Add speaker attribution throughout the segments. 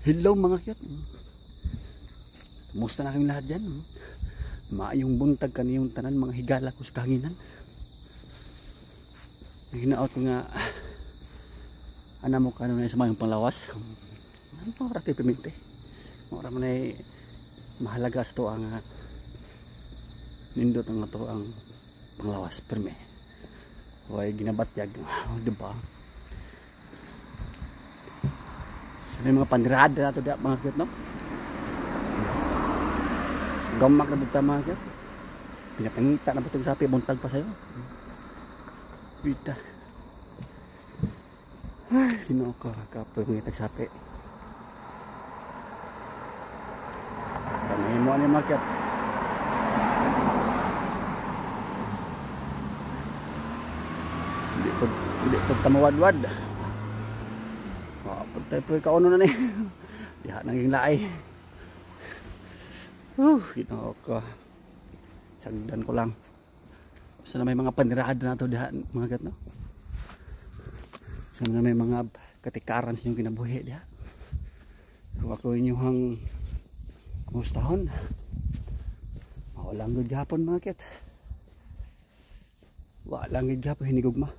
Speaker 1: Hello mga cute. Kumusta na kayong lahat dyan? Maayong buntag kaniyong tanan mga higala ko sa kahanginan. Hinaot ko nga ana mo kano na sa mayong panglawas. Ano pa ora kay pimente? Ora man ay mahalaga sa to ang nindot ang ato ang panglawas perme. Way ginabatyag, di ba? Sa may mga panirada na ito da, mga cute, no? So, gamak na buta mga cute. Pinapangita na butag sapi, buntag pa sa'yo. Pita. Ay, sino ko kapoy mga tagsapi. Kamahin mo ano yung mga cute. Hindi po tamawadwad. Pag tayo po kauno na ni. Diha naging laay. Ginoo ko. Sagdan ko lang. Sana may mga panirada na ito diha mga gat, no? Sana may mga katikaran sa inyong kinabuhi diha. Kung ako inyong kumustahon, walang good gihapon mga kat. Walang good gihapon hinigugma.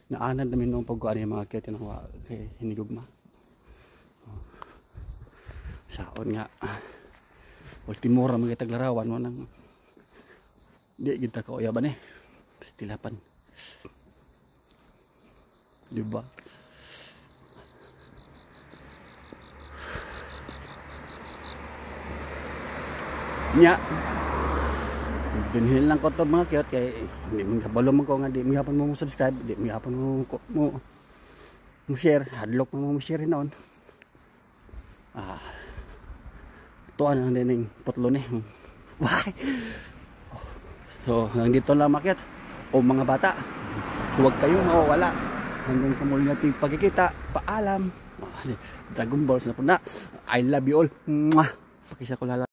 Speaker 1: Naanad namin noong pagkuhan yung mga kat yung kay hinigugma. Saon nga ultimo ra mga taglarawan mo nang di gid ta kauyaban eh. Stilapan. Di ba? Nya. Dinhin lang ko to mga cute kay hindi man kabalo man ko nga di mihapon mo subscribe, di mihapon mo mo share, hadlok mo mo share noon. Tuan na din ning putlo ni. Why? So hanggang dito lang mga cute. O mga bata, huwag kayong mawawala. Hanggang sa muli nating pagkikita. Paalam. Dragon Balls na po na. I love you all. Mwah. Pakisa ko lala.